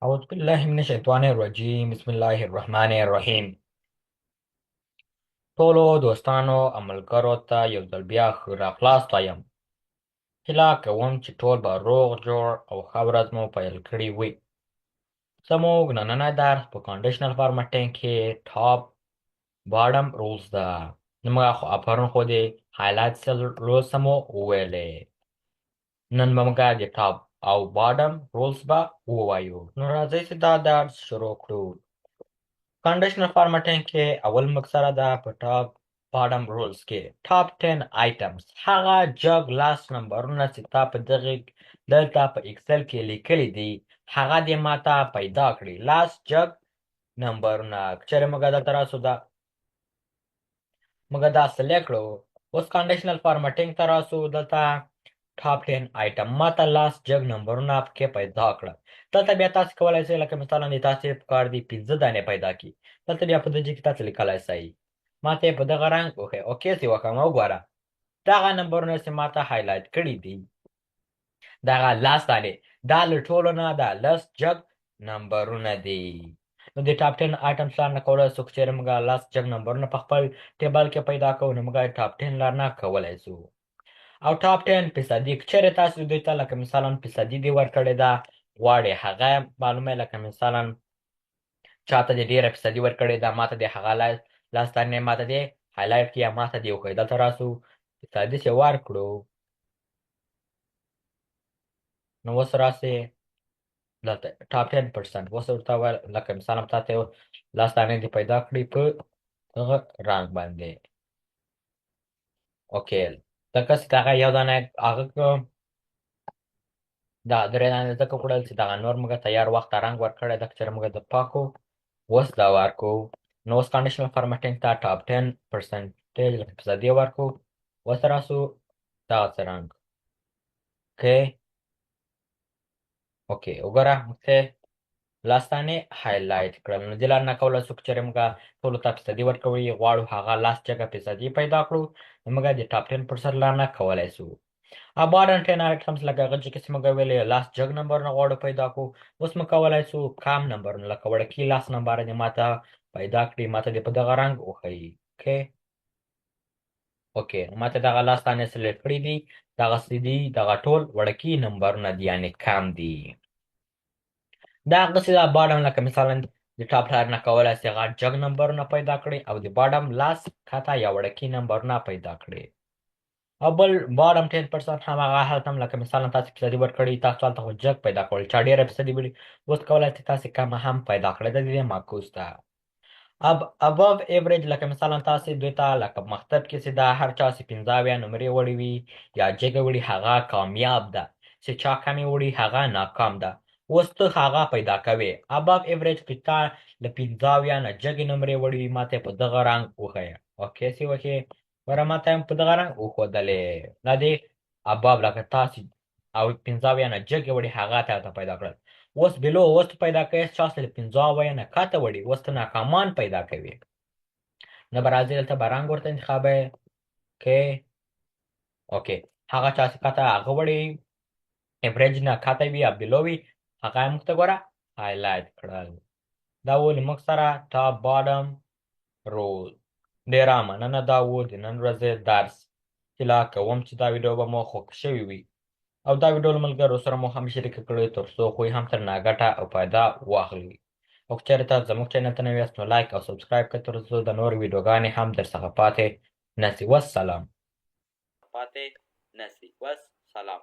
اعوذ بالله من الشیطان الرجیم، بسم الله الرحمن الرحیم. ټولو دوستانو او ملګرو ته یو ځل بیا ښه راغلاست وایم. هیله کوم چې ټول به روغ جوړ او ښه ورځ مو پیل کړې وي. زموږ نننی درس په conditional formatting کې top bottom rules ده. نو موږ خو پرون خو د highlight cell rules مو وویلې، نن به موږ د top او bottom rules به ووایو. نو راځئ چې دا درس شروع کړو. conditional formatting کې اول موږ سره ده په top bottom rules کې top 10 items، هغه جګ لاس نمبرونه چې تا په دغه دلته په Excel کې لیکلي دي، هغه دې ماته پیدا کړي، لاس جګ نمبرونه. که چېرې موږ دلته راسو، دا موږ دا select کړو، اوس conditional formatting ته راسو، دلته top 10 آیټم، ماته لاس جګ نمبرونه پکې پیدا کړه. دلته بیا تاسو کولای شئ، لکه مثلا د تاسو پکار دي 5 دانې پیدا کړي، دلته بیا په دې کې تاسو لیکلای شئ ماته په دغه رنګ وښیه. okay سي وکړم، وګوره دغه نمبرونه چې ماته highlight کړي دي، دغه لاس دانې دا له ټولو نه دا لس جګ نمبرونه دي. نو د top 10 items لار نه کولای سو. که چېرې موږ لاس جګ نمبرونه په خپل table کې پیدا کوو، نو موږ top 10 لار نه کولای سو. او top 10 فیصدي، که چېرې تاسو دوی ته لکه مثلا فیصدي دې ورکړې ده، غواړې هغه معلومه، لکه مثلا چاته دې ډېره فیصدي ورکړې ده، ماته دې هغه لاس دانې ماته دې highlight کړي یا ماته دې وښیي. دلته راسو، فیصدي چې ورکړو، نو اوس راسې دلته top 10%. اوس ورته لکه مثلا تاته لاس دانې دې پیدا کړي په دغه رنګ باندې. okay، دغه چې دغه یو دانه هغه دا درې دانې ځکه کړل چې دغه نور موږ تیار وخت رنګ ورکړی ده. که چېرې موږ د پاکو اوس دا ورکو، نو اوس conditional formatting ته top 10 percentage لکه فیصدي ورکو، اوس راسو دغه څه رنګ. okay، وګوره موږ ته لاس دانې highlight کړل. نو دې لار نه کولای شو. که چېرې موږ ټولو ته فیصدي ورکوي غواړو، هغه لاس جګه فیصدي پیدا کړو، نو موږ د top 10% لار نه کولای شو. او bottom 10 items، لکه هغه چې موږ ویلې لاس جګ نمبرونه غواړو پیدا کړو، اوس موږ کولای شو کم نمبرونه، لکه وړکي لاس نمبر دې ماته پیدا کړي، ماته دې په دغه رنګ وښیي. okay، ماته دغه لاس دانې select کړي دي، دغه څه دي، دغه ټول وړکي نمبرونه دي، یعنې کم دي. دا هغسې دا bottom، لکه مثلا د top لار نه کولای شي غټ جګ نمبرونه پیدا کړي او د bottom لاس کته یا وړکي نمبرونه پیدا کړي. او بل bottom 10% هم هغه حالت هم، لکه مثلا تاسو فیصدي ورکړي، تاسو هلته خو جګ پیدا کول، چا ډېره فیصدي وړي، اوس کولای شئ تاسو کمه هم پیدا کړئ. د دې معکوس ده. above average، لکه مثلا تاسو دوی ته لکه مکتب کې چې دا هر چا چې 75 نمرې وړي وي یا جګه وړي، هغه کامیاب ده، چې چا کمې وړي هغه ناکام ده. اوس ته هغه پیدا کوې، above average، که تا له 75 نه جګې نمرې وړي وي، ماته په دغه رنګ وښیه. okay سي وښیې، ګوره ماته هم په دغه رنګ وښودلې. دا دی above، لکه تاسو او 75 نه جګې وړي هغه ته پیدا کړل. اوس below، اوس ته پیدا کوې چا چې له 75 نه کښته وړي، اوس ته ناکامان پیدا کوي. نو به راځي دلته به رنګ ورته انتخابوې. okay، هغه چا چې کښته هغه وړي، average نه کښته وي یا below وي، هغه یې موږ ته ګوره highlight کړل. دا و له موږ سره top bottom rule. ډېره مننه، دا و د نن ورځې درس. هیله کوم چې دا ویډیو به مو خوښ شوي وي او دا ویډیو له ملګرو سره مو هم شریکه کړئ، تر څو هغوی هم ترنه ګټه او فایده واخلي. او که چېرې تاسو زموږ channel ته نوي یاست، نو like او subscribe کړئ، تر څو د نورو ویډیوګانې هم در څخه پاتې نه سي. والسلام. پاتې نه سي. والسلام.